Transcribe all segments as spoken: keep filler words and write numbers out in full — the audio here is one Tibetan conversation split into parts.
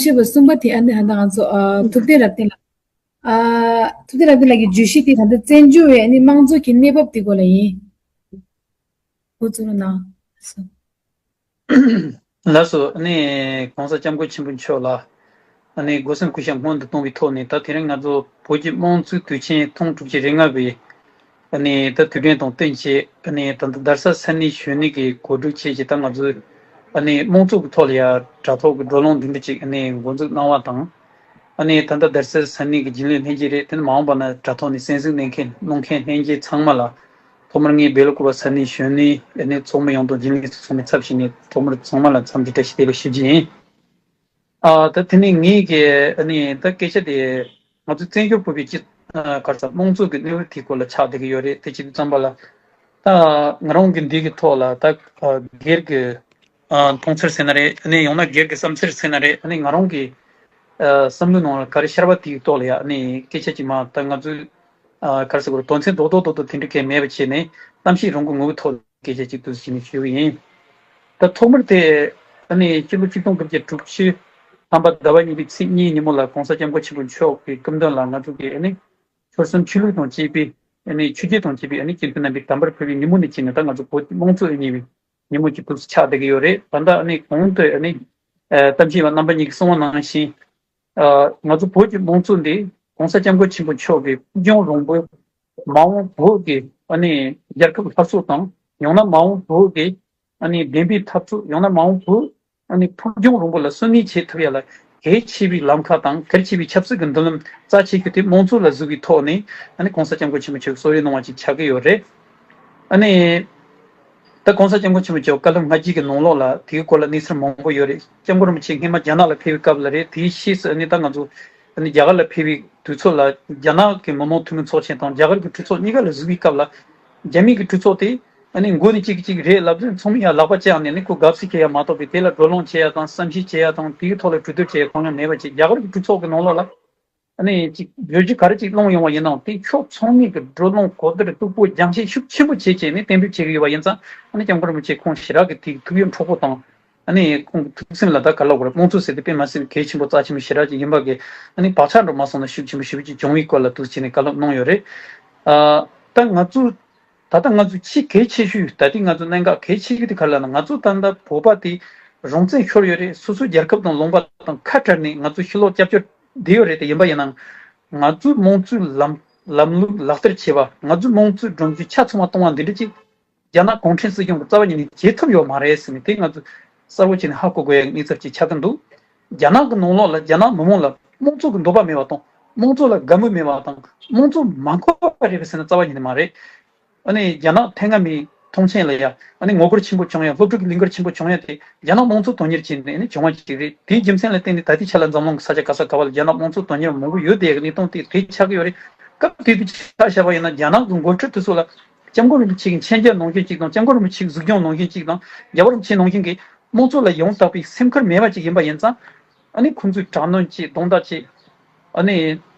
ཤེས་པ་གསུམ་པ་དེ་ཨ་ནི་ད་ལྟ་ང་ཚོ་ཨ་ཐུབ་བསྟན་རབ་བརྟན་ལགས། ཨ་ཐུབ་བསྟན་རབ་བརྟན་ལགས་ཀྱི་བརྗོད་གཞི་དེ་ད་ལྟ་བཙན་བྱོལ་བའི་ཨ་ནི་དམངས་གཙོ་གི་གནས་བབ་དེ་སྐོར་ལ་ཡིན། འགོ་བཙུགས་རོགས་གནང་། ལགས་སོ། ཨ་ནི་༸གོང་ས་༸སྐྱབས་མགོན་ཆེན་པོ་མཆོག་ལ་ཨ་ནི་སྒོ་སེམས་ཤུགས་བཞེས་སྔོན་དུ་གཏོང་བའི་ཐོག་ནས། ད་དེ་རིང་ང་ཚོ་བོད་ཀྱི་དམངས་གཙོའི་དུས་ཆེན་ཐེངས་དྲུག་ཅུ་རེ་ལྔ་པའི་ཨ་ནི་ད་དུས་དྲན་དང་བསྟུན་བྱས། ཨ་ནི་ད་ལྟ་རྡ་ས་ས་གནས་གཞོན་ནུ་གི་གོ་སྒྲིག་བྱས་བྱས། ད་ང་ཚོས་ཨ་ནི་དམངས་གཙོ་གི་ཐོག་ལ་ཡ་དྲ་ཐོག་གི་བགྲོ་གླེང་འདི་འདྲ་ཅིག་ཨ་ནི་འགོ་འཛུགས་གནང་བ་དང་། ཨ་ནི་ད་ལྟ་རྡ་ས་ས་གནས་ཀྱི་རྒྱུན་ལས་ལྷན་རྒྱས་རེད། དེ་ནས་མ་འོངས་པ་ན་དྲ་ཐོག་ནས་གསན་གཟིགས་གནང་མཁན་གནང་མཁན་ལྷན་རྒྱས་ཚང་མ་ལ། ཐོག་མར་ངས་སྦེལ་ཀོབ་ས་གནས་གཞོན་ནུའི་ཨ་ནི་ཚོགས་མི་ཡོངས་དང་རྒྱུན་ལས་ཚོགས་མི་ཚབ་ཞུས་ནས། ཐོག་མར་ཚང་མ་ལ་འཚམས་འདྲི་བཀྲ་ཤིས་བདེ་ལེགས་ཞུ་རྒྱུ་ཡིན། ཨ་ད་དེ་ནས་ངས་ཀྱི་ཨ་ནི་ད་སྐད་ཆ་དེ། ང་ཚོ་བཙན་བྱོལ་བོད་པའི་སྤྱི་ཨ་ག་རེ་ཟེར། དམངས་གཙོ་གི་གནས་བབ་དེའི་སྐོར་ལ་ཆགས་བསྡད་ཀྱི་ཡོད་རེད། དེ་བྱེད་དུས་ཙམ་པ་ལ། ད་ང་རང་གི་འདི་གི་ཐོག་ལ་ད་ཨ་སྒེར་གྱི་ཨ་མཐོང་ཚུལ་ཟེར་ན་རེད། ཨ་ནི་ཡང་ན་སྒེར་གྱི་བསམ་ཚུལ་ཟེར་ན་རེད། ཨ་ནི་ང་རང་གི་ཨ་བསམ་བློའི་ནང་ལ་ག་རེ་ཤར་བ་དེའི་ཐོག་ལ་ཡ། ཨ་ནི་སྐད་ཆ་ཅིག་མ། ད་ང་ཚོས་ཨ་ག་རེ་ཟེར་དགོས་རེད། དོན་ཚན་རྡོག་རྡོག་རྡོག་རྡོག་དེ་འདྲ་གང་མེད་པ་བྱས་ནས། གཏམ་བཤད་རང་གི་ངོ་བོའི་ཐོག་སྐད་ཆ་གཅིག་ཏུ་ཞུས་ནས་ཞུ་གི་ཡིན། ད་ཐོག་མར་དེ་ཨ་ནི་སྤྱི་ལོ་ཆིག་སྟོང་དགུ་བརྒྱ་དྲུག་ཅུ་ཐམ་པ་ཟླ་བ་གཉིས་པའི་ཚེས་གཉིས་ཉིན་མོ་ལ་༸གོང་ས་༸སྐྱབས་མགོན་ཆེན་པོ་མཆོག་གི་སྐུ་མདུན་ལ་ང་ཚོ་གི་ཨ་ནི་ཆོལ་གསུམ་ཆོས་ལུགས་དང་བཅས་པའི་ཨ་ནི་ཆོས་བརྒྱུད་དང་བཅས་པའི་ཨ་ནི་སྤྱི་འཐུས་རྣམ་པས་དམ་པར་ཕུལ་བའི་ཉིན་མོ་ནས་བྱས་ནས། ད་ང་ཚོ་བོད་དམངས་གཙོ་ལ་བརྙས་པའི་ཉིན་མོ་གཅིག་ཏུ་ཆགས་བསྡད་ཀྱི་ཡོད་རེད། ད་ལྟ་ཨ་ནི་གོང་དུ་ཨ་ནི་ཨ་གཏམ་བཤད་པ་རྣམ་པ་གཉིས་ཀྱིས་གསུངས་པ་ནང་བཞིན། ཨ་ང་ཚོ་བོད་ཀྱི་དམངས་གཙོ་འདི་༸གོང་ས་༸སྐྱབས་མགོན་ཆེན་པོ་མཆོག་གི་ཕུགས་རྒྱང་རིང་པོའི་མ་འོངས་བོད་ཀྱི་ཨ་ནི་རྒྱལ་ཁབ་སླར་གསོ་དང་། ཡང་ན་མ་འོངས་བོད་ཀྱི་ཨ་ནི་བདེན་པའི་འཐབ་རྩོད། ཡང་ན་མ་འོངས་བོད་ཨ་ནི་ཕུགས་རྒྱང་རིང་པོ་ལ་བསོད་སྣོན་བྱེད་ཐུབ་ཡ་ལ་གལ་ཆེ་བའི་ལམ་ཁ་དང་། གལ་ཆེ་བའི་ཆབ་སྲིད་ཀྱི་མདུན་ལམ་རྩ་ཆེ་ཤོས་དེ་དམངས་གཙོ་ལ་གཟིགས་པའི་ཐོག་ནས། ཨ་ནི་༸གོང་ས་༸སྐྱབས་མགོན་ཆེན་པོ་མཆོག་གསོལ་རས་གནང་བ་ཅིག་ཆགས་ཀྱི་ཡོད་རེད། ཨ་ནི། ད་༸གོང་ས་༸སྐྱབས་མགོན་ཆེན་པོ་མཆོག་བཀའ་སློབ་སྔ་རྗེས་ཀྱི་ནང་ལོགས་ལ་དེའི་སྐོར་ལ་གནས་ཚུལ་མང་པོ་ཡོད་རེད། སྐྱབས་མགོན་རིན་པོ་ཆེ་སྔོན་མ་རྒྱ་ནག་ལ་ཕེབས་པའི་སྐབས་ལ་རེད། དེའི་ཕྱིས་སུ་ཨ་ནི་ད་ང་ཚོ་ཨ་ནི་རྒྱ་གར་ལ་ཕེབས་པའི་དུས་ཚོད་ལ། རྒྱ་ནག་གི་མི་དམངས་འཐུས་མི་ཚོགས་ཆེན་དང་རྒྱ་གར་གྱི་གྲོས་ཚོགས་གཉིས་ཀ་ལ་གཟིགས་པའི་སྐབས་ལ། རྒྱ་མི་གི་གྲོས་ཚོགས་དེ་ཨ་ནི་མགོ་ནས་གཅིག་གིས་གཅིག་རེད་ལབ་དུས། ཚང་མས་ཡང་ལག་པ་བརྐྱངས་ནས་ཨ་ནི་ཁོ་དགའ་བསུ་བྱེད་ཡ་མ་གཏོགས་པའི་དེ་ལ་བགྲོ་གླེང་བྱེད་ཡ་དང་། བསམ་ཤེས་བྱེད་ཡ་དང་། དེའི་ཐོག་ལ་གྲོས་བསྡུར་བྱེད་ཡ་གང་ཡང་མེད་པ་བྱས། རྒྱ་གར་གྱི་གྲོས་ཚོགས་ཀྱི་ནང་ལོགས་ལ་ཨ་ནི་ཅིག་བརྗོད་རྒྱུ་ག་རེ་ཅིག་གླེང་ཡོང་བ་ཡིན་ནའང་། དེ་ཕྱོགས་ཚང་མས་ཀྱི་བགྲོ་གླེང་གོ་བསྡུར་སྟུག་པོ་རྒྱང་ཤེལ་ཤུགས་ཆེན་པོ་བྱས་བྱས་ནས་གཏན་འབེབས་བྱེད་ཀྱི་ཡོད་པ་ཡིན་ཙང་། ཨ་ནི་༸སྐྱབས་མགོན་རིན་པོ་ཆེ་ཁོང་ཞེ་དྲག་གི་དེའི་ཐུགས་ཡིད་འཕྲོག་པོ་དང་། ཨ་ནི་ཁོང་གི་ཐུགས་སེམས་ལ་ད་ག་ལབ་དགོས་རེད། དམངས་གཙོ་ཟེར་དེ་དཔེ་མ་སྲིད་གལ་ཆེན་པོ་རྩ་ཆེན་པོ་ཞེ་དྲག་ཅིག་ཡིན་པ་གི། ཨ་ནི་བག་ཆགས་འདྲ་མ་སོང་ན་ཤུགས་ཆེན་པོ་ཞེ་པོ་ཅིག་བྱུང་བའི་སྐོར་ལ་འདུག་བྱས་ནས་བཀའ་སློབ་གནང་ཡོད་རེད། ཨ་ད་ང་ཚོ་ད་ལྟ་ང་ཚོའི་ཆེས་གལ་ཆེ་ཤོས། ད་ལྟའི་ང་ཚོ་གནད་འགག་གལ་ཆེ་ཤོས་དེ་ག་རེ་ལབ་ན། ང་ཚོ་ད་ལྟ་བོད་པ་དེ་རང་བཙན་ཤོར་ཡོད་རེད། སོ་སོའི་རྒྱལ་ཁབ་དང་ལུང་པ་དང་ཁ་བྲལ་ནས་ང་ཚོ་ཕྱི་ལོགས་སྐྱབས་བཅོལ་བསྡད་ཡོད་རེད། དེ་ཡིན་པ་ཡིན་ནའང་ང་ཚོའི་དམངས་གཙོའི་ལམ་ལམ་ལུགས་ལག་བསྟར་བྱེད་པ། ང་ཚོའི་དམངས་གཙོའི་སྒྲོམ་གཞི་ཆ་ཚང་བ་གཏོང་བ་འདི་འདྲ་ཅིག་རྒྱ་ནག་གུང་ཁྲན་སྲིད་གཞུང་གི་རྩ་བ་ཉིད་ནས་བྱེད་ཐུབ་ཡོད་མ་རེད་ཟེར་ནས། དེ་ང་ཚོས་གསལ་པོ་བྱས་ནས་ཧ་གོ་དགོས་ཡ་གནས་ཚུལ་ཅིག་ཆགས་ཀྱི་འདུག་རྒྱ་ནག་གི་ནང་ལོགས་ལ་རྒྱ་ནག་མི་དམངས་ལ་དམངས་གཙོ་གི་འདོད་པ་མེད་པ་དང་། དམངས་གཙོ་ལ་དགའ་མོས་མེད་པ་དང་། དམངས་གཙོ་མ་མཁོ་བ་རེད་པས་ཟེར་ན་རྩ་བ་ཉིད་ནས་མ་རེད། ཨ་ནི་རྒྱ་ནག་ཐེངས་སྔ་མའི་ཐོངས་མཆན་ལ་ཡ། ཨ་ནི་ངོ་རྒོལ་ཆེན་པོ་བྱུང་ཡ། སློབ་ཕྲུག་གི་ལིང་གར་ཆེན་པོ་བྱུང་ཡ་དེ་རྒྱ་ནག་དམངས་གཙོ་དོན་གཉེར་བྱས་ནས་ཨ་ནི་བྱུང་བ་ཅིག་རེད། དེའི་རྒྱུ་མཚན་ལ་བརྟེན་ནས་ད་ལྟའི་ཆ་ལ་འཛམ་གླིང་གི་ས་ཆ་ག་ས་ག་བ་ལ་རྒྱ་ནག་དམངས་གཙོ་དོན་གཉེར་མང་པོ་ཡོད་བསྡད་ཡ་གི་གནས་སྟངས་དེ་དེ་ཆགས་ཀྱི་ཡོད་རེད། སྐབས་དེ་དུས་ཆ་བཞག་པ་ཡིན་ན། རྒྱ་ནག་གི་འགོ་ཁྲིད་དེ་ཚོ་ལ་༸སྐྱབས་མགོན་རིན་པོ་ཆེ་གི་མཁྱེན་རྒྱ་ནང་བཞིན་ཅིག་དང་།༸སྐྱབས་མགོན་རིན་པོ་ཆེ་གི་གཟིགས་སྐྱོང་ནང་བཞིན་ཅིག་དང་། རྒྱལ་བ་རིན་པོ་ཆེ་ནང་བཞིན་གྱི་དམངས་གཙོ་ལ་ཡང་དག་པའི་སེམས་ཁུར་མེད་པ་ཅིག་ཡིན་པ་ཡིན་ཙང་། ཨ་ནི་ཁོང་ཚོས་དྲག་གནོན་བྱས། རྡུང་རྡེག་བྱས། ཨ་ནི་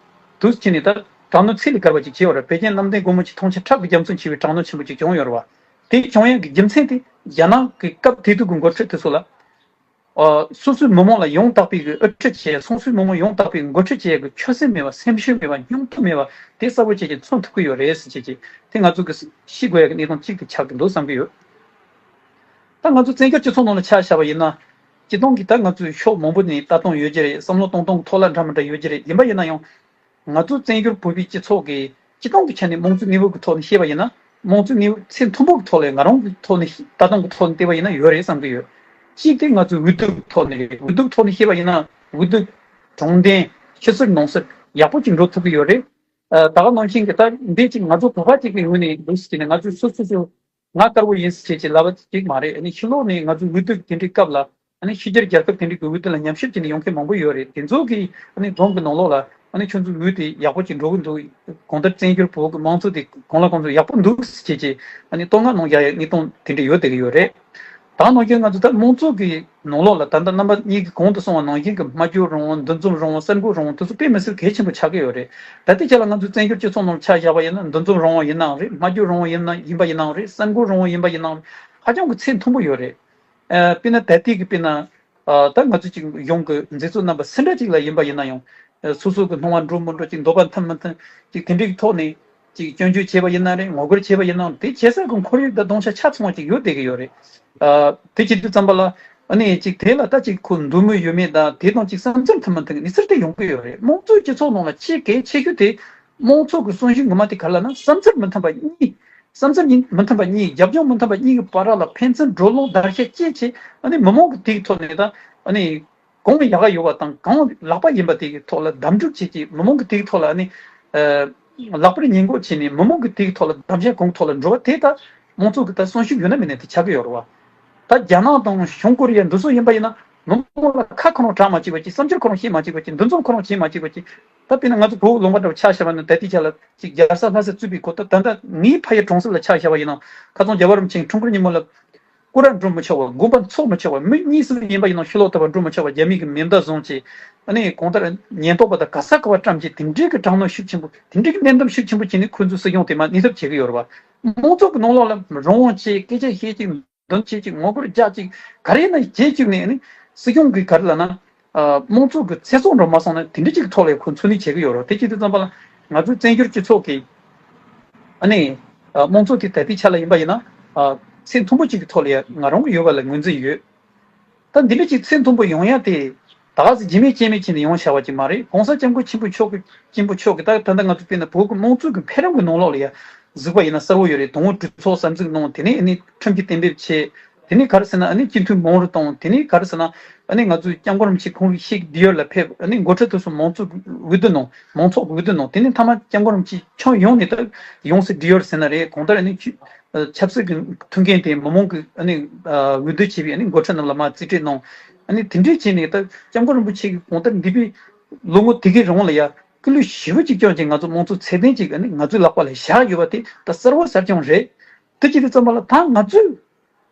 དུས་ཕྱིན་ནས་ད་དྲག་གནོན་ཚད་ལས་བརྒལ་བ་ཅིག་བྱས་ཡོད་རེད། བན་ཆེན་བླ་བརྡུན་སྒོ་མོ་ཆེ་ཐོངས་མཆན་ཁྲག་གི་རྒྱ་མཚོ་མཆེད་པའི་དྲག་གནོན་ཆེན་པོ་ཅིག་བྱུང་ཡོད་རེད་བ། དེ་བྱུང་ཡག་གི་རྒྱུ་མཚན་དེ་རྒྱ་ནག་གི་སྐབས་དེ་དུས་ཀྱི་འགོ་ཁྲིད་དེ་ཚོ་ལ། ཨ་སོ་སོའི་མི་དམངས་ལ་ཡང་དག་པའི་གི་དབུ་ཁྲིད་བྱས། སོ་སོའི་མི་དམངས་ཡང་དག་པའི་འགོ་ཁྲིད་བྱེད་ཡག་གི་ཆོད་སེམས་མེད་པ། སེམས་ཤུགས་མེད་པ། སྙིང་སྟོབས་མེད་པ། དེ་གསལ་པོ་བྱས་ཀྱི་མཚོན་ཐུབ་ཀྱི་ཡོད་རེད་ཟེར་བྱས་ཀྱི། དེ་ང་ཚོ་གི་ཤེས་དགོས་ཡག་གི་གནས་སྟངས་གཅིག་དེ་ཆགས་ཀྱི་འདུག་བསམ་གྱི་ཡོད། ད་ང་ཚོ་བཙན་བྱོལ་སྤྱི་ཚོགས་ནང་ལ་ཆ་བཞག་པ་ཡིན་ན། སྤྱིར་བཏང་གི་ད་ང་ཚོའི་ཕྱོགས་མང་པོ་ནས་ལྟ་སྟངས་ཡོད་ཀྱི་རེད། བསམ་བློ་གཏོང་སྟངས་ཀྱི་ཐོག་ལ་འདྲ་མི་འདྲ་ཡོད་ཀྱི་རེད། ཡིན་པ་ཡིན་ན་ཡང་། ང་ཚོ་བཙན་བྱོལ་བོད་པའི་སྤྱི་ཚོགས་ཀྱི་སྤྱིར་བཏང་གི་ཆ་ནས་དམངས་གཙོའི་གནས་བབ་ཀྱི་ཐོག་ནས་བཤད་པ་ཡིན་ན། དམངས་གཙོའི་གནས་བབ་ཚད་མཐོན་པོ་གི་ཐོག་ལ། ང་རང་གི་ཐོག་ནས་ལྟ་སྟངས་ཀྱི་ཐོག་ནས་བལྟས་པ་ཡིན་ན་ཡོད་རེད་བསམ་གྱི་ཡོད། གཅིག་དེ་ང་ཚོའི་འོས་བསྡུ་ཐོག་ནས་རེད། འོས་བསྡུ་ཐོག་ནས་བཤད་པ་ཡིན་ན། འོས་བསྡུ་དྲང་བདེན། ཕྱི་སེལ་ནང་སེལ་ཡག་པོ་ཅིག་འགྲོ་ཐུབ་ཀྱི་ཡོད་རེད། ཨ་ད་ག་ནང་བཞིན་གྱི་ད་འདི་ཅིག་ང་ཚོ་བོད་པ་ཅིག་གི་ངོས་ནས་འདུག་ཟེར་ནས། ང་ཚོས་སོ་སོ་སོ་ང་དཀར་པོ་ཡིན་ཟེར་བྱས་ཀྱི་ལབ་པ་ཅིག་མ་རེད། ཨ་ནི་ཕྱི་ལོགས་ནས་ང་ཚོའི་འོས་བསྡུ་དེ་འདྲའི་སྐབས་ལ། ཨ་ནི་ཕྱི་རྒྱལ་རྒྱལ་ཁབ་དེ་འདྲའི་གི་འོས་བསྡུ་ལ་ཉམས་ཞིབ་བྱས་ནས་ཡོང་མཁན་མང་པོ་ཡོད་རེད། དེ་ཚོ་གིས་ཨ་ནི་སྒྲུང་གི་ནང་ལོགས་ལ། ཨ་ནི་ཁྱོད་ཚོའི་འོས་དེ་ཡག་པོ་ཅིག་འགྲོ་གི་འདུག་གང་ལྟར་བཙན་བྱོལ་བོད་ཀྱི་དམངས་གཙོ་དེ་གང་ལ་གང་འཚམ་ཡག་པོ་འདུག་ཟེར་བྱས་ཀྱི། ཨ་ནི་བསྟོད་བསྔགས་གནང་ཡག་གནས་སྟངས་དེ་འདྲ་ཡོད་བསྡད་ཀྱི་ཡོད་རེད། ད་ནང་བཞིན་ང་ཚོ་ད་དམངས་གཙོ་གི་ནང་ལོགས་ལ། ད་ལྟ་རྣམ་པ་གཉིས་ཀྱིས་གོང་དུ་གསུངས་པ་ནང་བཞིན་གྱི་སྨྲ་བརྗོད་རང་དབང་། འདུ་འཛོམས་རང་དབང་། གསར་འགོད་རང་དབང་། དེ་ཚོ་དཔེ་མི་སྲིད་གལ་ཆེན་པོ་ཆགས་ཀྱི་ཡོད་རེད། ད་ལྟའི་ཆ་ལ་ང་ཚོའི་བཙན་བྱོལ་སྤྱི་ཚོགས་ནང་ཆ་བཞག་པ་ཡིན་ན། འདུ་འཛོམས་རང་དབང་ཡིན་ནའང་རེད། སྨྲ་བརྗོད་རང་དབང་ཡིན་ན་ཡིན་པ་ཡིན་ནའང་རེད། གསར་འགོད་རང་དབང་ཡིན་པ་ཡིན་ནའང་རེད། ཧ་ཅང་གི་ཚད་མཐོན་པོ་ཡོད་རེད། ཨ་དཔེར་ན་ད་ལྟའི་གི་དཔེར་ན། ཨ་ད་ང་ཚོ་ཅིག་གཞུང་གི་མཛད་གཙོ་རྣམ་པ་སུ་འདྲ་ཅིག་ལ་ཡིན་པ་ཡིན་ན་ཡང་། ཨ་སོ་སོ་གི་སྣང་བ་འགྲོ་མི་འགྲོ་ཅིག་འདོད་པ་མཐུན་མི་མཐུན་ཅིག་དེ་འདྲའི་ཐོག་ནས་ཅིག་སྐྱོན་བརྗོད་བྱས་པ་ཡིན་ན་རེད། ངོ་རྒོལ་བྱས་པ་ཡིན་ན་དེ་བྱེད་ས་གི་ཁོར་ཡུག་དང་གདོང་ཆ་ཆ་ཚང་བ་ཅིག་ཡོད་བསྡད་ཀྱི་ཡོད་རེད། ཨ་དེ་བྱེད་དུས་ཙམ་པ་ལ་ཨ་ནི་ཅིག་དེ་ལ་ད་ཅིག་ཁོ་འདོད་མོས་ཡོད་མེད་དང་དེ་དང་ཅིག་བསམ་ཚུལ་མཐུན་མི་མཐུན་གནས་ཚུལ་དེ་ཡོང་གི་ཡོད་རེད། དམངས་གཙོའི་སྤྱི་ཚོགས་ནང་ལ་ཆེས་གལ་ཆེ་ཤོས་དེ་དམངས་གཙོ་གི་སྲོལ་ཞིག་ངོ་མ་དེ་ག་རེ་ལབ་ན་བསམ་ཚུལ་མི་མཐུན་པ་གཉིས། བསམ་ཚུལ་གཉིས་མི་མཐུན་པ་གཉིས། རྒྱབ་ལྗོངས་མི་མཐུན་པ་གཉིས་ཀྱི་བར་ལ་ཕན་ཚུན་འགྲོ་ལོང་བརྡར་ཤ་བཅད་བྱས་ཨ་ནི་མི་མང་གི་དེའི་ཐོག་ནས་ད་ཨ་ནི་གང་ཡག་ག་ཡོད་པ་དང་གང་ལག་པ་ཡིན་པ་དེ་གི་ཐོག་ལ་གདམ་འཇུག་བྱེད་ཀྱི་མི་མང་གི་དེའི་ཐོག་ལ་ཨ་ནི་ལག་པར་ཉེས་འགོག་བྱས་ནས་མི་མང་གི་དེའི་ཐོག་ལ་གདམ་གཤིས་གང་ཐོག་ལ་འགྲོ་བ་དེ་ད་དམངས་གཙོ་གི་ད་སྲུང་སྐྱོབ་ཡོད་ན་མེད་ན་དེ་ཆགས་ཀྱི་ཡོད་རེད་བ། ད་རྒྱ་ནག་དང་བྱང་ཀོ་རི་ཡ་འདི་ཚོ་ཡིན་པ་ཡིན་ན་མི་མང་ལ་ཁ་ཁོ་རང་གྲག་མ་བཅུག་པ་ཅིག་བསམ་འཆར་ཁོ་རང་བཤད་མ་བཅུག་པ་ཅིག་འདུ་འཛོམས་ཁོ་རང་བྱེད་མ་བཅུག་པ་ཅིག་ད་དཔེར་ན་ང་ཚོ་བོད་ལུང་པ་འདྲ་བ་ཆ་བཞག་པ་ན་ད་ལྟའི་ཆ་ལ་ཅིག་རྒྱལ་ས་ལྷ་སར་བཙུགས་པའི་གོ་ད་ད་ལྟ་ངའི་ཕ་ཡུལ་གྲོང་གསེབ་ལ་ཆ་བཞག་པ་ཡིན་ན་ཁ་སང་རྒྱལ་བ་རིན་པོ་ཆེས་འཁྲུངས་སྐར་ཉིན་མོ་ལ་སྐུ་ར་འགྲོ་མི་ཆོག་པ། དགོན་པ་འཚོགས་མི་ཆོག་པ། མི་གཉིས་སུ་ཡིན་པ་ཡིན་ན་ཕྱི་ལོགས་ལྟ་བར་འགྲོ་མི་ཆོག་པ། རྒྱ་མི་གི་མེ་མདའ་བཟུང་བྱས་ཨ་ནི་གང་ལྟར་ཉེན་རྟོག་པ་དང་ག་ས་ག་བ་བཀྲམ་བྱས་དེ་འདྲའི་གི་དྲག་གནོན་ཤུགས་ཆེན་པོ་དེ་འདྲའི་གི་གནོན་སྡོམ་ཤུགས་ཆེན་པོ་བྱས་ནས་ཁོ་ཚོའི་སྲིད་སྐྱོང་དེ་མར་གནས་ཐབས་བྱེད་ཀྱི་ཡོད་རེད་བ། དམངས་གཙོ་གི་ནང་ལོགས་ལ་རང་དབང་བྱས་སྐད་ཆ་བཤད་ཅིག་འདོན་བྱེད་ཅིག་ངོ་རྒོལ་རྒྱག་ཅིག་ག་རེ་ཡིན་ན་བྱེད་བཅུག་ནས་ཨ་ནི་སྲིད་སྐྱོང་གིས་ག་རེ་ལབ་ན། ཨ་དམངས་གཙོ་གི་ཚེ་སྲོག་འགྲོ་མ་སོང་ན་དེ་འདྲ་ཅིག་ཐོག་ལ་ཁོ་འཚོ་གནས་བྱེད་ཀྱི་ཡོད་རེད། དེ་བྱེད་དུས་ཙམ་པ་ལ་ང་ཚོའི་བཙན་བྱོལ་སྤྱི་ཚོགས་ཀྱི་ཨ་ནི་ཨ་དམངས་གཙོ་དེ་ད་ལྟའི་ཆ་ལ་ཡིན་པ་ཡིན་ན་ཨ་ཚད་མཐོན་པོ་ཅིག་གི་ཐོག་ལ་ཡ་ང་རང་གི་ཡོད་པ་ལ་ངོས་འཛིན་ཡོད། ད་འདི་འདྲ་ཅིག་ཚད་མཐོན་པོ་ཡོང་ཡ་དེ་ད་ག་ཟེ་རྗེས་མའི་རྐྱེན་མེད་ཅིག་ནས་ཡོང་བྱ་བ་ཅིག་མ་རེད། ༸གོང་ས་༸སྐྱབས་མགོན་ཆེན་པོ་མཆོག་གི་ཆེན་པོ་མཆོག་གི་ད་ད་ལྟ་ང་ཚོ་དཔེར་ན་བོད་ཀྱི་དམངས་གཙོ་གི་འཕེལ་རིམ་གྱི་ནང་ལོགས་ལ་ཡ་གཟིགས་པ་ཡིན་ན་གསལ་བོ་ཡོད་རེད། དང་པོ་གྲོས་ཚོགས་གསར་འཛུགས་གནང་། དེ་ནས་ཨ་ནི་ཁྲིམས་ཀྱི་གཏན་འབེབས་བྱས། དེ་ནས་ག་རེ་ཟེར་ན་ཨ་ནི་སྤྱི་འཐུས་མང་རུ་བཏང་། དེ་ནས་ག་རེ་ཟེར་ན་ཨ་ནི་ང་ཚོའི་༸སྐྱབས་མགོན་རིན་པོ་ཆེ་ཁོང་གི་ཤེག་ཌི་ཡོར་ལ་ཕེབས། ཨ་ནི་འགོ་ཁྲིད་དེ་ཚོ་མང་གཙོ་གི་འོས་བསྡུ་གནང་། མང་ཚོགས་ཀྱི་འོས་བསྡུ་གནང་། དེ་ནས་མཐའ་མ་༸སྐྱབས་མགོན་རིན་པོ་ཆེ་ཁྱོན་ཡོངས་ནས་ད་ཡོངས་སུ་ཌི་ཡོར་ཟེར་ན་རེད། གང་ལྟར་ཨ་ནི་ཆུ་ཨ་ཆབ་སྲིད་ཀྱི་ཐུགས་འགན་དེ་མི་མང་གིས་ཨ་ནི་ཨ་འོས་བསྡུ་བྱས་པའི་ཨ་ནི་འགོ་ཁྲིད་རྣམས་ལ་མར་རྩིས་སྤྲོད་གནང་། ཨ་ནི་དེ་འདྲའི་བྱས་ནས་ད་༸སྐྱབས་མགོན་རིན་པོ་ཆེ་གིས་གང་ལྟར་འདས་པའི་ལོ་ངོ་དེ་གའི་རིང་ལ་ཡ་སྐུ་ལུས་ཞེ་པོ་ཅིག་བསྐྱངས་ཀྱིས་ང་ཚོ་དམངས་གཙོ་ཚད་ལྡན་ཅིག་ཨ་ནི་ང་ཚོའི་ལག་པ་ལ་བཞག་ཡོད་པ་དེ་ད་གསལ་བོ་གསལ་རྐྱང་རེད། དེ་བྱེད་དུས་ཙམ་པ་ལ་ད་ང་ཚོས་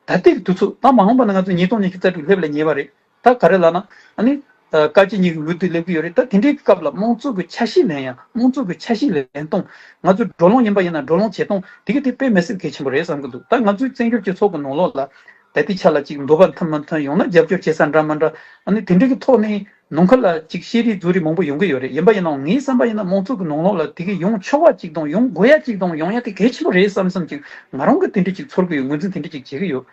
ད་ལྟའི་དུས་ཚོད་ད་མ་འོངས་པ་ན་ང་ཚོ་ཉིས་སྟོང་ཉི་ཤུ་རྩ་དྲུག་སླེབས་ལ་ཉེ་བ་རེད། ད་ག་རེ་ལབ་ན་ཨ་ནི་ཨ་བཀའ་སྤྱི་གཉིས་ཀྱི་འོས་བསྡུ་སླེབས་ཀྱི་ཡོད་རེད། ད་དེ་འདྲའི་སྐབས་ལ་དམངས་གཙོ་གི་ཆ་ཤས་ལེན་ཡ། དམངས་གཙོ་གི་ཆ་ཤས་ལེན་སྟངས། ང་ཚོ་བགྲོ་གླེང་ཡིན་པ་ཡིན་ན་བགྲོ་གླེང་བྱེད་སྟངས་དེ་ག་དེ་དཔེ་མི་སྲིད་གལ་ཆེན་པོ་རེད་བསམ་གྱི་འདུག་ད་ང་ཚོའི་བཙན་བྱོལ་སྤྱི་ཚོགས་ཀྱི་ནང་ལོགས་ལ་ད་ལྟའི་ཆ་ལ་ཅིག་འདོད་པ་མཐུན་མི་མཐུན། ཡང་ན་རྒྱབ་སྐྱོར་བྱེད་ས་འདྲ་མི་འདྲ་ཨ་ནི་དེ་འདྲའི་གི་ཐོག་ནས་ནང་ཁུལ་ལ་ཅིག་བཤད་རེས་རྫུན་རེས་མང་པོ་ཡོང་གི་ཡོད་རེད། ཡིན་པ་ཡིན་ནའང་ངའི་བསམ་པ་ཡིན་ན་དམངས་གཙོ་གི་ནང་ལོགས་ལ་དེ་ག་ཡོང་ཆོག་པ་ཅིག་དང་ཡོང་དགོས་ཡ་ཅིག་དང་ཡོང་ཡ་དེ་གལ་ཆེན་པོ་རེད་བསམ་བསམ་ཅིག་ང་རང་གི་དེ་འདྲ་ཅིག་ཚོར་གི་ཡོད། ངོས་འཛིན་དེ་འདྲ་ཅིག་བྱེད་གི་ཡོད།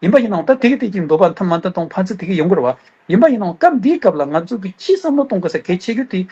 ཡིན་པ་ཡིན་ནའང་ད་དེ་ག་དེ་ཅིག་འདོད་པ་མཐུན་མ་མཐུན་དང་ཕན་ཚུན་དེ་ག་ཡོང་གི་རེད་བ། ཡིན་པ་ཡིན་ནའང་སྐབས་འདིའི་སྐབས་ལ་ང་ཚོ་གི་ཕྱིའི་བསམ་བློ་གཏོང་དགོས་ས་གལ་ཆེ་རྒྱུ་དེ།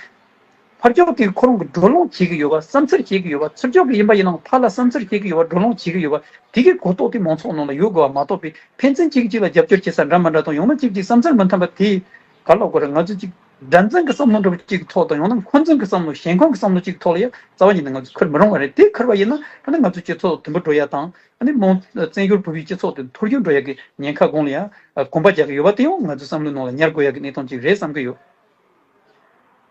ཕར་ཕྱོགས་ཀྱིས་ཁོ་རང་གི་བགྲོ་གླེང་བྱེད་ཀྱི་ཡོད་པ། བསམ་ཚུལ་བཤད་ཀྱི་ཡོད་པ། ཚུར་ཕྱོགས་ཀྱིས་ཡིན་པ་ཡིན་ནའང་ཕར་ལ་བསམ་ཚུལ་བཤད་ཀྱི་ཡོད་པ། བགྲོ་གླེང་བྱེད་ཀྱི་ཡོད་པ། དེ་གའི་གོ་རྟོགས་དེ་མང་ཚོགས་ནང་ལ་ཡོད་དགོས་པ་མ་གཏོགས་པའི་ཕན་ཚུན་གཅིག་གིས་གཅིག་ལ་རྒྱབ་སྐྱོར་བྱེད་ས་འདྲ་མི་འདྲ་དང་། ཡང་ན་གཅིག་གིས་བསམ་ཚུལ་མི་མཐུན་པ་དེ་ག་ལ་གོ་རེད། ང་ཚོ་གཅིག་དགྲར་འཛིན་གྱི་བསམ་བློ་འདྲ་པོ་གཅིག་གི་ཐོག་དང་། ཡང་ན་འཁོན་འཛིན་གྱི་བསམ་བློ། ཞེན་ཁོག་གི་བསམ་བློ་གཅིག་གི་ཐོག་ལ་ཡང་རྩ་བ་ཉིད་ནས་ང་ཚོ་འཁུར་མི་རུང་བ་རེད། དེ་འཁུར་བ་ཡིན་ན་ཨ་ནི་ང་ཚོ་སྤྱི་ཚོགས་དུམ་བུ་འགྲོ་ཡ་དང་། ཨ་ནི་མང་བཙན་བྱོལ་བོད་པའི་སྤྱི་ཚོགས་དེ་འཐོར་འགྱུར་འགྲོ་ཡ་གི་ཉེན་ཁ་སྒང་ལ་ཡང་གོམ་པ་རྒྱག་གི་ཡོད་པ་དེ་ཡང་ང་ཚོའི་བསམ་བློའི་ནང་ལ་ཉར་དགོས་ཡ་གི་གནས་སྟངས་གཅིག་རེད་བསམ་གི་ཡོད།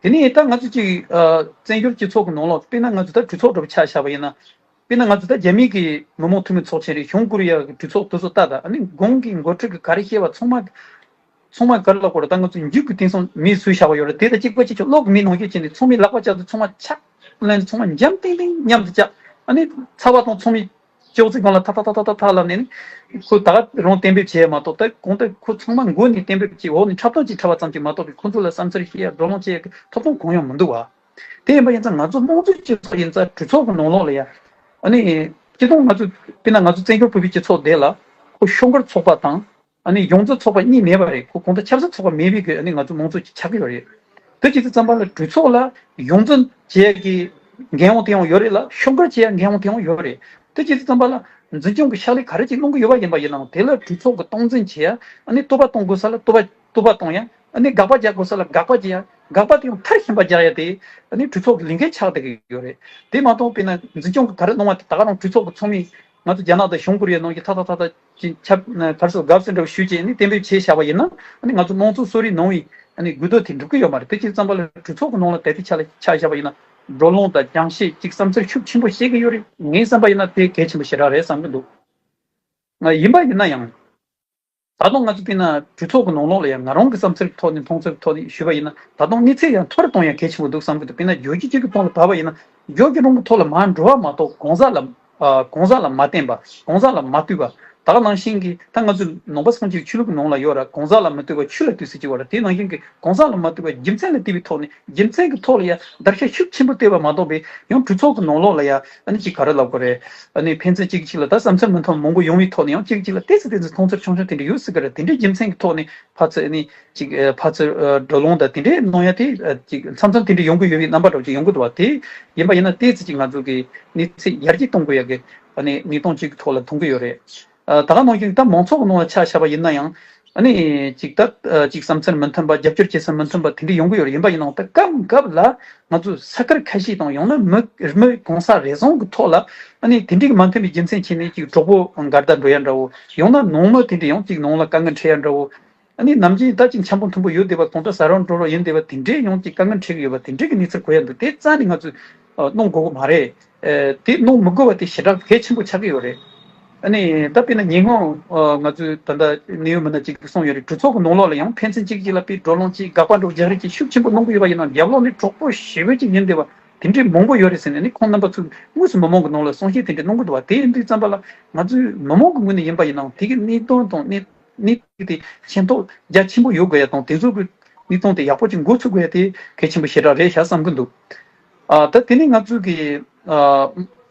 དེ་ནས་ད་ང་ཚོ་གཅིག་ཨ་བཙན་བྱོལ་སྤྱི་ཚོགས་ཀྱི་ནང་ལོགས་དཔེར་ན་ང་ཚོ་ད་གྲོས་ཚོགས་འདྲ་པོ་ཆ་བཞག་པ་ཡིན་ན། དཔེར་ན་ང་ཚོ་ད་རྒྱ་མི་གི་མི་མང་འཐུས་མི་ཚོགས་ཆེན་རེད། བྱང་ཀོ་རི་ཡ་གི་གྲོས་ཚོགས་དེ་ཚོ་ལྟ་ད། ཨ་ནི་གོང་གི་འགོ་ཁྲིད་ཀྱིས་ག་རེ་བཤད་པ་ཚང་མ་ཚང་མ་ག་རེ་ལབ་དགོས་རེད། ད་ང་ཚོ་མཇུག་གི་དེང་སང་མིས་བཟོས་བཞག་པ་ཡོད་རེད། དེ་དང་གཅིག་པ་གཅིག་རྐྱང་གློག་གི་མེ་ནང་བཞིན་བྱས་ནས་ཚང་མའི་ལག་པ་བཅག་དུས་ཚང་མ་ཕྱག་ལེན་ཚང་མ་འཇམ་ཏིང་ཏིང་མཉམ་དུ་བཅག་ཨ་ནི་ཚ་བ་དང་ཚང་མའི་ཅོག་ཙེ་སྒང་ལ་ཐག་ཐག་ཐག་ལབ་ནས་ནི། ཁོ་ད་ག་རང་གཏན་འབེབས་བྱས་མ་གཏོགས། ད་གང་ལྟར་ཁོ་ཚང་མ་མགོ་ནས་གཏན་འབེབས་ཀྱིས་འོག་ནས་འཁྲབ་སྟོན་ཅིག་འཁྲབ་པ་ཙམ་གྱིས་མ་གཏོགས་པའི་ཁོ་ཚོ་ལ་བསམ་ཚུལ་བཤད་ཡ་བགྲོ་གླེང་བྱེད་ཡ་གི་ཐོབ་ཐང་གང་ཡང་མི་འདུག་བ། དེ་ཡིན་པ་ཡིན་ཙང་ང་ཚོ་དམངས་གཙོའི་སྤྱི་ཚོགས་ཡིན་ཙང་གྲོས་ཚོགས་ཀྱི་ནང་ལོགས་ལ་ཡ། ཨ་ནི་སྤྱི་བཏང་ང་ཚོ་དཔེར་ན་ང་ཚོ་བཙན་བྱོལ་བོད་པའི་སྤྱི་ཚོགས་དེ་ལ་ཁོ་ཤོག་སྒོར་ཚོགས་པ་དང་། ཨ་ནི་གཞུང་འཛིན་ཚོགས་པ་གཉིས་མེད་པ་རེད། ཁོ་གང་ལྟར་ཆབ་སྲིད་ཚོགས་པ་མེད་པའི་གི་ཨ་ནི་ང་ཚོ་དམངས་གཙོ་ཅིག་ཆགས་ཀྱི་ཡོད་རེད། དེ་བྱེད་དུས་ཙམ་པ་ལ་གྲོས་ཚོགས་ལ་གཞུང་འཛིན་བྱེད་ཡ་གི་འགན་དབང་དེ་ཡང་ཡོད་རེད་ལ། ཤོག་སྒོར་བྱེད་ཡ་འགན་དབང་དེ་ཡང་ཡོད་རེད། དེ་བྱེད་དུས་ཙམ་པ་ལ་འཛིན་སྐྱོང་གི་ཕྱག་ལས་ག་རེ་ཅིག་གནང་གི་ཡོད་པ་ཡིན་པ་ཡིན་ནའང་། དེ་ལ་གྲོས་ཚོགས་ཀྱི་སྟངས་འཛིན་བྱེད་ཡ། ཨ་ནི་བསྟོད་པ་གཏོང་དགོས་ས་ལ་བསྟོད་པ་བསྟོད་པ་གཏོང་ཡ། ཨ་ནི་དགག་པ་རྒྱག་དགོས་ས་ལ་དགག་པ་རྒྱག་ཡ། དགག་པ་དེ་ཡང་མཐར་ཕྱིན་པ་རྒྱག་ཡ་དེ་ཨ་ནི་གྲོས་ཚོགས་ཀྱི་ལས་འགན་ཆགས་བསྡད་ཀྱི་ཡོད་རེད། དེ་མ་གཏོགས་དཔེར་ན་འཛིན་སྐྱོང་གི་ག་རེ་གནང་བ་དེ་ད་ག་རང་གྲོས་ཚོགས་ཀྱི་ཚོགས་མི། ང་ཚོ་རྒྱ་ནག་དང་བྱང་ཀོ་རི་ཡ་ནང་བཞིན་ཐག་ཐག་ཐག་ཐག་ཅིག་ཁྱབ་ན་གར་སོ་དགའ་བསུ་འདྲ་བོ་ཞུས་བྱས་ནས་གཏན་འབེབས་བྱས་བཞག་པ་ཡིན་ན། ཨ་ནི་ང་ཚོ་དམངས་གཙོ་གསོལ་རས་གནང་བའི་ཨ་ནི་དགོས་འདོད་དེ་འགྲུབ་ཀྱི་ཡོད་མ་རེད། དེ་བྱས་ཙམ་པ་ལ་གྲོས་ཚོགས་ཀྱི་ནང་ལ་ད་ལྟའི་ཆ་ལ་ཆ་བཞག་པ་ཡིན་ན། བགྲོ་གླེང་དང་སྦྱང་བཤད་ཅིག་བསམ་ཚུལ་ཤུགས་ཆེན་པོ་བཤད་ཀྱི་ཡོད་རེད། ངའི་བསམ་པ་ཡིན་ན་དེ་གལ་ཆེན་པོ་ཞེ་དྲག་རེད་བསམ་གྱི་འདུག་ང་ཡིན་པ་ཡིན་ན་ཡང་། ད་དུང་ང་ཚོ་དཔེར་ན་གྲོས་ཚོགས་ཀྱི་ནང་ལོགས་ལ་ཡང་ང་རང་གི་བསམ་ཚུལ་གྱི་ཐོག་ནས་མཐོང་ཚུལ་གྱི་ཐོག་ནས་ཞུས་པ་ཡིན་ན། ད་དུང་གནས་ཚད་ཡང་མཐོ་རུ་གཏོང་ཡ་གལ་ཆེན་པོ་འདུག་བསམ་གྱི་འདུག་དཔེར་ན་བརྗོད་གཞི་གཅིག་གི་ཐོག་ལ་བབས་པ་ཡིན་ན། བརྗོད་གཞི་རང་གི་ཐོག་ལ་མར་འགྲོ་བ་མ་གཏོགས་གང་ཟག་ལ་ཨ་གང་ཟག་ལ་མ་བརྟེན་པ། གང་ཟག་ལ་མ་ལྟོས་པ། ད་ག་ནང་བཞིན་གྱི་ད་ང་ཚོ་ནང་པ་སངས་རྒྱས་ཆོས་ལུགས་ཀྱི་ནང་ལ་ཡོད་ར། གང་ཟག་ལ་མི་ལྟོས་པར་ཆོས་ལ་ལྟོས་ཟེར་གྱི་ཡོད་ར། དེ་ནང་བཞིན་གྱི་གང་ཟག་ལ་མ་ལྟོས་པར་རྒྱུ་མཚན་ལ་ལྟོས་པའི་ཐོག་ནས། རྒྱུ་མཚན་གྱི་ཐོག་ལ་ཡང་བརྡར་ཤ་ཤུགས་ཆེན་པོ་བཏོན་པ་མ་གཏོགས་པའི་ཡང་གྲོས་ཚོགས་ཀྱི་ནང་ལོགས་ལ་ཡང་ཨ་ནི་ཅིག་ག་རེ་ལབ་དགོས་རེད། ཨ་ནི་ཕན་ཚུན་གཅིག་གཅིག་ལ་ད་བསམ་ཚུལ་མི་མཐུན་མང་པོ་ཡོང་བའི་ཐོག་ནས་ཡང་གཅིག་གཅིག་ལ་ཏོག་ཙམ་ཏོག་ཙམ་མཐོང་ཚུལ་ཆུང་ཆུང་དེ་འདྲ་ཡོད་སྲིད་ཀྱི་རེད། དེ་འདྲའི་རྒྱུ་མཚན་གྱི་ཐོག་ནས་ཕར་ཚུར་ཨ་ནི་ཅིག་ཨ་ཕར་ཚུར་ཨ་བགྲོ་གླེང་དང་དེ་འདྲའི་གནང་ཡ་དེ་ཨ་ཅིག་མཚམས་མཚམས་དེ་འདྲ་ཡོང་གི་ཡོད་པའི་རྣམ་པ་འདྲ་བོ་ཅིག་ཡོང་གི་འདུག་བ། དེ་ཡིན་པ་ཡིན་ན་ཏོག་ཙམ་ཅིག་ང་ཚོ་གི་གནས་ཚད་ཡར་རྒྱས་གཏོང་དགོས་ཡ་གི་ཨ་ནི་གནས་སྟངས་ཅིག་གི་ཐོག་ལ་མཐོང་གི་ཡོད་རེད། ཨ་ད་ག་ནང་བཞིན་ད་མང་ཚོགས་ཀྱི་ནང་ལ་ཆ་བཞག་པ་ཡིན་ན་ཡང་ཨ་ནི་ཅིག་ད་ཨ་ཅིག་བསམ་ཚུལ་མི་མཐུན་པ། རྒྱབ་སྐྱོར་བྱེད་ས་མི་མཐུན་པ་དེ་འདྲ་ཡོང་གི་ཡོད་རེད། ཡིན་པ་ཡིན་ནའང་ད་སྐབས་སྐབས་ལ་ང་ཚོ་ས་ཁུལ་ཁ་ཤས་དང་ཡང་ན་མི་མི་གང་ཟག་རེ་ཟུང་གི་ཐོག་ལ་ཨ་ནི་དེ་འདྲའི་མ་མཐུན་པའི་རྒྱུ་མཚན་བྱས་ནས་ཅིག་གྲོགས་པོ་འགལ་ཟླ་འགྲོ་ཡ་འདྲ་བོ། ཡང་ན་ནང་མི་དེ་འདྲ་ཡང་ཅིག་ནང་ལ་དཀའ་ངལ་འཕྲད་ཡ་འདྲ་བོ། ཨ་ནི་ནམ་རྒྱུན་ད་ཅིག་འཆམ་པོ་མཐུན་པོ་ཡོད་བསྡད་པ། གང་ལྟར་ཟ་རོགས་འགྲོ་རོགས་ཡིན་བསྡད་པ་དེ་འདྲས་ཡང་ཅིག་དཀའ་ངལ་འཕྲད་ཀྱི་ཡོད་པ་དེ་འདྲས་ཀྱི་གནས་ཚུལ་གོ་ཡ་འདུག་དེ་རྩ་ནས་ང་ཚོས་ཨ་གནང་དགོས་ཀྱི་མ་རེད། ཨ་དེ་གནང་མི་དགོས་པ་དེ་ཞེ་དྲག་གལ་ཆེན་པོ་ཆགས་ཀྱི་ཡོད་རེད། ཨ་ནི་ད་དཔེར་ན་ཉེ་སྔོན་ཨ་ང་ཚོས་ད་ལྟ་གནད་ཡོད་མི་སྣ་ཅིག་གིས་གསུངས་ཡོད་རེད། གྲོས་ཚོགས་ཀྱི་ནང་ལོགས་ལ་ཡང་ཕན་ཚུན་གཅིག་གཅིག་ལ་དཔེ་བགྲོ་གླེང་ཅིག་དགག་པ་འདྲ་བོ་རྒྱག་རེས་ཅིག་ཤུགས་ཆེན་པོ་གནང་གི་ཡོད་པ་ཡིན་ན། རྒྱབ་ལོགས་ནས་གྲོགས་པོ་ཞེ་པོ་ཅིག་ཡིན་བསྡད་པ་དེ་འདྲས་མང་པོ་ཡོད་རེད་ཟེར་ནས་ཨ་ནི་ཁོང་རྣམ་པ་ཚོས་དངོས་སུ་མི་མང་གི་ནང་ལ་གསུང་བཤད་དེ་འདྲས་གནང་གི་འདུག་བ། དེ་ཡིན་དུས་ཙམ་པ་ལ་ང་ཚོས་མི་མང་གི་ངོས་ནས་ཡིན་པ་ཡིན་ནའང་དེ་གི་གནད་དོན་དང་གནད་གནས་དེ་མཁྱེན་རྟོགས་རྒྱ་ཆེན་པོ་ཡོད་དགོས་ཡ་དང་། དེ་ཚོ་གི་གནས་སྟངས་དེ་ཡག་པོ་ཅིག་འགོ་ཚུགས་དགོས་ཡ་དེ་གལ་ཆེན་པོ་ཞེ་དྲག་རེད་ཤག་བསམ་གི་འདུག་ཨ་ད་དེ་ནས་ང་ཚོས་གི་ཨ་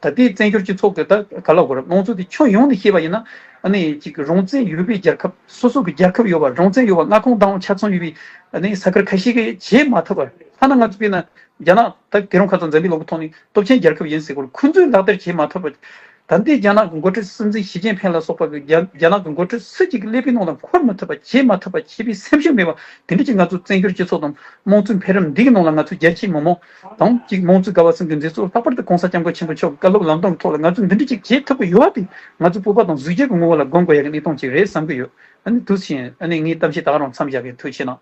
ད་ལྟའི་བཙན་བྱོལ་སྤྱི་ཚོགས་ཀྱི་ད་ག་ལབ་དགོས་རེད། དམངས་གཙོ་དེ་ཁྱོན་ཡོངས་ནས་བཤད་པ་ཡིན་ན་ཨ་ནི་ཅིག་རང་བཙན་ཡོད་པའི་རྒྱལ་ཁབ། སོ་སོ་གི་རྒྱལ་ཁབ་ཡོད་པ། རང་བཙན་ཡོད་པ། མངའ་ཁོངས་བདག་དབང་ཆ་ཚང་ཡོད་པའི་ཨ་ནི་ས་ཁུལ་ཁ་ཤས་ཀྱིས་བྱེད་མ་ཐུབ་པ། ཐ་ན་ང་ཚོ་དཔེར་ན་རྒྱ་ནག་ད་དེ་རིང་ཁ་སང་འཛམ་བུའི་གླིང་གི་ཐོག་ནས་སྟོབས་ཆེན་རྒྱལ་ཁབ་ཡིན་ཟེར་སྐོར་ཁོང་ཚོས་ལག་བསྟར་བྱེད་མ་ཐུབ་པ། ད་ལྟའི་རྒྱ་ནག་གི་འགོ་ཁྲིད་སྲིད་འཛིན་ཞི་ཅིན་ཕིང་ལ་སོགས་པ་གིས་རྒྱ་རྒྱ་ནག་གི་འགོ་ཁྲིད་སུ་གཅིག་གི་ཀླད་པའི་ནང་ལ་འཁོར་མ་ཐུབ་པ། བྱེད་མ་ཐུབ་པ། བྱེད་པའི་སེམས་ཤུགས་མེད་པ་དེ་འདྲ་ཅིག་ང་ཚོ་བཙན་བྱོལ་སྤྱི་ཚོགས་དང་དམངས་གཙོའི་འཕེལ་རིམ་འདི་གི་ནང་ལ་ང་ཚོ་རྒྱལ་སྤྱིའི་མི་མང་དང་ཅིག་དམངས་གཙོའི་དགའ་བ་ཚང་གི་མཛད་གཙོ་ལྷག་པར་དུ་༸གོང་ས་༸སྐྱབས་མགོན་ཆེན་པོ་མཆོག་གི་བཀའ་སློབ་ལམ་སྟོན་གྱི་ཐོག་ལ་ང་ཚོས་འདི་འདྲ་ཅིག་བྱེད་ཐུབ་ཀྱི་ཡོད་པ་དེ་ང་ཚོའི་སྤོབས་པ་དང་གཟི་བརྗིད་ཀྱི་ངོ་བོ་ལ་སྒོམ་དགོས་ཡ་གི་གནས་སྟངས་ཅིག་རེད་བསམ་གྱི་ཡོད། ཨ་ནི་དུས་ཕྱིན་ཨ་ནི་ངའི་གཏམ་བཤད་ད་ག་རང་མཚམས་བཞག་གི། ཐུགས་རྗེ་གནང་།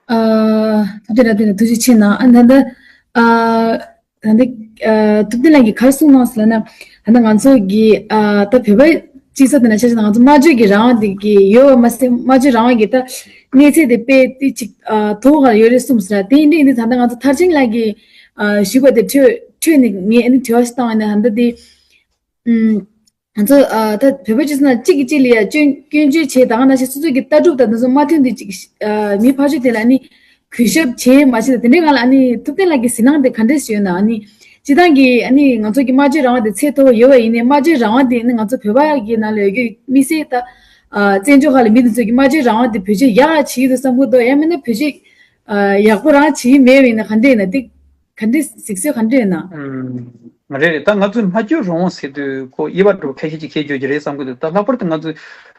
ཨ། ཐུགས་རྗེ་གནང་། ཐུགས་རྗེ་ཆེ་གནང་། ཨ་ད་ལྟ་ཨ་ད་ལྟ་ཨ་ཐུབ་བསྟན་ལགས་ཀྱིས་ག་རེ་གསུངས་གནང་ཟེར་ལབ་ན། ད་ལྟ་ང་ཚོ་གི་ཨ་ད་བོད་པ་སྤྱི་ཚོགས་དེ་ན་ཆ་བཞག་ན་ང་ཚོ་སྨྲ་བརྗོད་ཀྱི་རང་དབང་དེ་གི་ཡོད་པ་མ་ཟད། སྨྲ་བརྗོད་རང་དབང་གི་ད་གནས་ཚད་དེ་དཔེ་དེ་ཅིག་ཨ་དོག་ག་ཡོད་རེད་གསུངས་ཟེར། དེ་ཡིན་དུས་ཡིན་དུས་ད་ལྟ་ང་ཚོ་མཐར་ཕྱིན་ལགས་ཀྱིས་ཨ་ཞུས་པ་དེ་འཕྲོས་འཕྲོས་ནས་ངས་ཨ་ནི་དྲི་བ་ཞིག་བཏང་བ་ཡིན་ན། ད་ལྟ་དེ་ཨུམ། ང་ཚོ་ཨ་ད་བོད་པ་སྤྱི་ཚོགས་ནང་གཅིག་གིས་གཅིག་ལ་ཡ་སྐྱོན་སྐྱོན་བརྗོད་བྱས། ད་ག་ནང་བཞིན་སོ་སོ་གི་ལྟ་གྲུབ་དང་དེ་ཚོ་མ་མཐུན་དུས་ཅིག་ཨ་མི་ཕར་ཕྱོགས་དེ་ལ་ནི་གུས་ཞབས་བྱས་མ་བྱས་དང་། དེ་འདྲའི་ངང་ལ་ཨ་ནི་ཐུབ་བསྟན་ལགས་ཀྱི་གཟིགས་སྣང་དེ་ག་འདྲས་ཡོད་ན། ཨ་ནི་སྤྱིར་བཏང་གི་ཨ་ནི་ང་ཚོ་གི་སྨྲ་བརྗོད་རང་དབང་དེ་ཚད་མཐོ་པོ་ཡོད་པ་ཡིན་ནའི། སྨྲ་བརྗོད་རང་དབང་དེ་ནི་ང་ཚོ་བོད་པ་གི་ནང་ལ་ཡོད་རྒྱུ་དམིགས་བསལ་ད་ཨ་བཙན་བྱོལ་ཁག་ལ་མི་དེ་ཚོ་གི་སྨྲ་བརྗོད་རང་དབང་དེ་བེད་སྤྱོད་ཡག་བྱེད་ཀྱི་འདུག་བསམ་གྱི་འདུག་ཡང་མིན་ན་བེད་སྤྱོད་ཨ་ཡག་པོ་རང་བྱེད་ཀྱི་མེད་པ་ཡིན་ན་ག་འདྲས་ཡིན་ན། དེ་ག་འདྲས་གཟིགས་ཚུལ་ག་འདྲས་ཡིན་ན། ཨུམ། རེད་རེད། ད་ང་ཚོས་སྨྲ་བརྗོད་རང་དབང་ཟེར་དུས་ཁོ་དབྱེ་བ་འདྲ་བོ་ཁ་ཤས་ཅིག་ཕྱེ་བརྗོད་ཀྱི་རེད་བསམ་གྱི་འདུག་ད་ལྷག་པར་དུ་ང་ཚོས་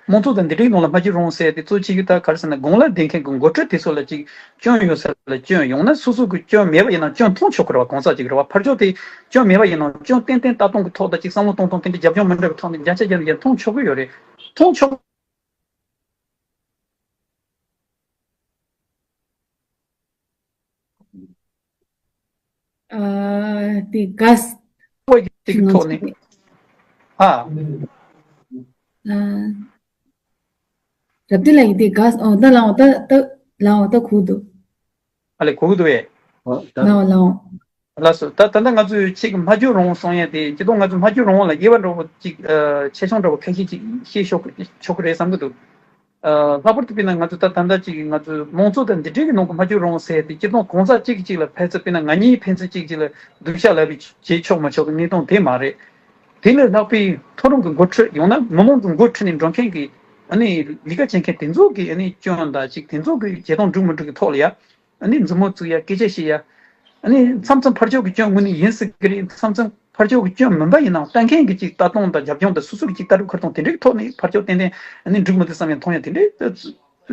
དམངས་གཙོ་དང་འདི་འདྲའི་ནང་ལ་སྨྲ་བརྗོད་རང་དབང་ཟེར་དེ་གཙོ་ཆེ་གི་ད་ག་རེ་ཟེར་ན། གང་ལ་བདེན་མཁན་གྱི་འགོ་ཁྲིད་དེ་ཚོ་ལ་ཅིག་སྐྱོན་ཡོད་ས་ལ་སྐྱོན། ཡང་ན་སོ་སོ་གི་སྐྱོན་མེད་པ་ཡིན་ན་སྐྱོན་མཐོང་ཆོག་གི་རེད་བ། གང་ཟག་ཅིག་རེད་བ། ཕར་ཕྱོགས་དེ་སྐྱོན་མེད་པ་ཡིན་ན་སྐྱོན་ཏན་ཏན་ལྟ་སྟངས་ཀྱི་ཐོག་དང་ཅིག་བསམ་བློ་གཏོང་སྟངས་དེ་འདྲ་རྒྱབ་ལྗོངས་མི་འདྲ་བའི་ཐོག་ནས་བརྒྱ་ཆ་བརྒྱ་ནས་བརྒྱ་མཐོང་ཆོག་གི་ཡོད་རེད། མཐོང་ཆོག་ཨ་དེ་ག་ས་ཅིག་ཐོག་ནས། ཨ། ཨ། རབ་བརྟན་ལགས་ཀྱིས་དེ་ག་ས། ཨོ་ད་ལའོ། ད་ད་ལའོ། ད་གོ་འདུག་ཨ་ལེ། གོ་གི་འདུག་བས། ཨོ་ད་ལའོ་ལའོ། ལགས་སོ། ད་ད་ལྟ་ང་ཚོས་ཅིག་སྨྲ་བརྗོད་རང་དབང་གསུང་ཡ་དེ་སྤྱིར་བཏང་ང་ཚོས་སྨྲ་བརྗོད་རང་དབང་ལ་དབྱེ་བ་འདྲ་བོ་ཅིག་ཨ་ཆེ་ཆུང་འདྲ་བོ་ཁ་ཤས་ཅིག་བཤད་ཆོག་ཆོག་གི་རེད་བསམ་གི་འདུག་ཨ་ལྷག་པར་དུ་དཔེར་ན་ང་ཚོ་ད་ད་ལྟ་ཅིག་ང་ཚོའི་དམངས་གཙོ་དང་འདི་འདྲའི་གི་ནང་གི་སྨྲ་བརྗོད་རང་དབང་ཟེར་དེ་སྤྱིར་བཏང་གང་ཟག་གཅིག་གིས་གཅིག་ལ་ཕན་ཚུན་དཔེར་ན་ང་གཉིས་ཕན་ཚུན་གཅིག་གཅིག་ལ་སྡུག་ཅག་ལབ་པའི་བྱེད་ཆོག་མ་ཆོག་གི་གནས་སྟངས་དེ་མ་རེད། དེ་ལས་ལྷག་པའི་མཐོ་རིམ་གྱི་འགོ་ཁྲིད་ཡང་ན་མི་མང་གི་འགོ་ཁྲིད་ནས་འགྲོ་མཁན་གྱི་ཨ་ནི་ལས་ཀ་བྱེད་མཁན་དེ་ཚོ་གི་ཨ་ནི་སྐྱོན་དང་ཅིག་དེ་ཚོ་གི་བྱེད་སྟངས་འགྲིག་མི་འགྲིག་གི་ཐོག་ལ་ཡ། ཨ་ནི་མཛུབ་མོ་བཙུགས་ཡ། སྐད་ཆ་བཤད་ཡ། ཨ་ནི་མཚམས་མཚམས་ཕར་ཕྱོགས་ཀྱི་སྐྱོན་དངོས་གནས་ཡིན་སྲིད་ཀྱི་རེད། མཚམས་མཚམས་ཕར་ཕྱོགས་ཀྱི་སྐྱོན་མིན་པ་ཡིན་ནའང་ལྟ་མཁན་གྱི་ཅིག་ལྟ་སྟངས་དང་རྒྱབ་ལྗོངས་དང་སོ་སོ་གི་ཅིག་ལྟ་གྲུབ་ཁུར་སྟངས་དེ་འདྲའི་ཐོག་ནས་ཕར་ཕྱོགས་ཏན་ཏན་ཨ་ནི་འགྲིག་མི་འདུག་བསམ་ཡ་མཐོང་ཡ་དེ་འདྲའི་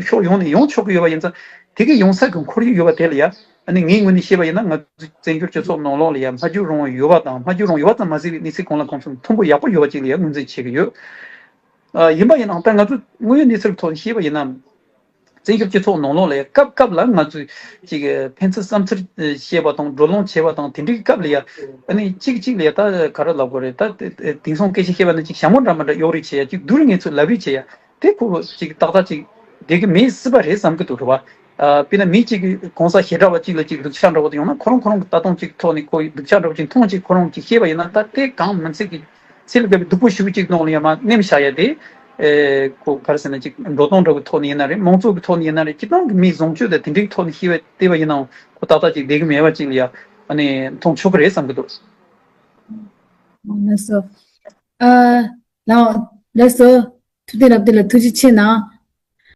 ཕྱོགས་ཡོངས་ནས་ཡོང་ཆོག་གི་ཡོད་པ་ཡིན་ཙང་། དེ་གི་ཡོང་ས་གི་ཁོར་ཡུག་ཡོད་པ་དེ་ལ་ཡ། ཨ་ནི་ངའི་ངོས་ནས་བཤད་པ་ཡིན་ན་ང་ཚོའི་བཙན་བྱོལ་སྤྱི་ཚོགས་ནང་ལོགས་ལ་ཡ་སྨྲ་བརྗོད་རང་དབང་ཡོད་པ་དང་སྨྲ་བརྗོད་རང་དབང་ཡོད་པ་ཙམ་མ་ཟད་པའི་གནས་ཚུལ་གང་ལ་གང་འཚམ་མཐོན་པོ་ཡག་པོ་ཡོད་པ་ཅིག་ལ་ཡ་ངོས་འཛིན་བྱེད་ཀྱི་ཡོད། ཨ་ཡིན་པ་ཡིན་ནའང་ད་ང་ཚོ་དངོས་ཡོད་གནས་ཚུལ་ཐོག་ནས་བཤད་པ་ཡིན་ན། བཙན་བྱོལ་སྤྱི་ཚོགས་ནང་ལོགས་ལ་སྐབས་སྐབས་ལ་ང་ཚོས་ཅིག་ཕན་ཚུན་བསམ་ཚུལ་བཤད་པ་དང་བགྲོ་གླེང་བྱེད་པ་དང་དེ་འདྲའི་སྐབས་ལ་ཡ། ཨ་ནི་གཅིག་གཅིག་ལ་ཡ་ད་ག་རེ་ལབ་དགོས་རེད། ད་དེང་སང་སྐད་ཆ་བཤད་པ་ནི་ཅིག་ཞྭ་མོ་འདྲ་མི་འདྲ་གཡོག་རེས་བྱེད་ཡ། ཅིག་བསྡུར་ངེས་ཚུལ་ལབ་རེས་བྱེད་ཡ། དེ་ཁོ་ཅིག་ཏག་ཏག་ཅིག་བསྡད་ཀྱི་མེད་སྲིད་པ་རེད་བསམ་གྱི་འདུག་རེད་བ། ཨ་དཔེར་ན་མི་གཅིག་གིས་གང་ཟག་བྱེ་བྲག་པ་གཅིག་ལ་གཅིག་སྡུག་ཅག་འདྲ་བོ་དེ་ཡོང་ན། ཁོ་རང་ཁོ་རང་གི་ལྟ་སྟངས་གཅིག་ཐོག་ནས་ཁོ་ཡི་སྡུག་ཅག་འདྲ་བོ་གཅིག་མཐོང་གཅིག་ཁོ་རང་གཅིག་ཤེས་པ་ཡིན་ན། ད་དེ་གང་མི་ཚད་ཀྱི་ཚད་ལས་བརྒལ་བའི་སྡུག་པོ་ཞེ་པོ་གཅིག་ནང་ལ་ཡང་མ་ནེམ་བཞག་ཡ་དེ། ཨེ་ཁོ་ག་རེ་ཟེར་ན་ཅིག་འགྲོ་སྟངས་འདྲ་བོའི་ཐོག་ནས་ཡིན་ན་རེད། མང་ཚོགས་ཀྱི་ཐོག་ནས་ཡིན་ན་རེད། སྤྱིར་བཏང་གི་མིའི་བཟང་སྤྱོད་དང་དེ་འདྲའི་ཐོག་ནས་ཤེས་པ་བལྟས་པ་ཡིན་ནའང་ཁོ་ཏག་ཏག་ཅིག་བསྡད་གི་མེད་པ་ཅིག་ལ་ཡ་ཨ་ནི་མཐོང་ཆོག་གི་རེད་བསམ་གི་འདུག། ལགས་སོ། ཨ་ལགས་ལགས་སོ། ཐུབ་བསྟན་རབ་བརྟན་ལ་ཐུགས་རྗེ་ཆེ་གནང་།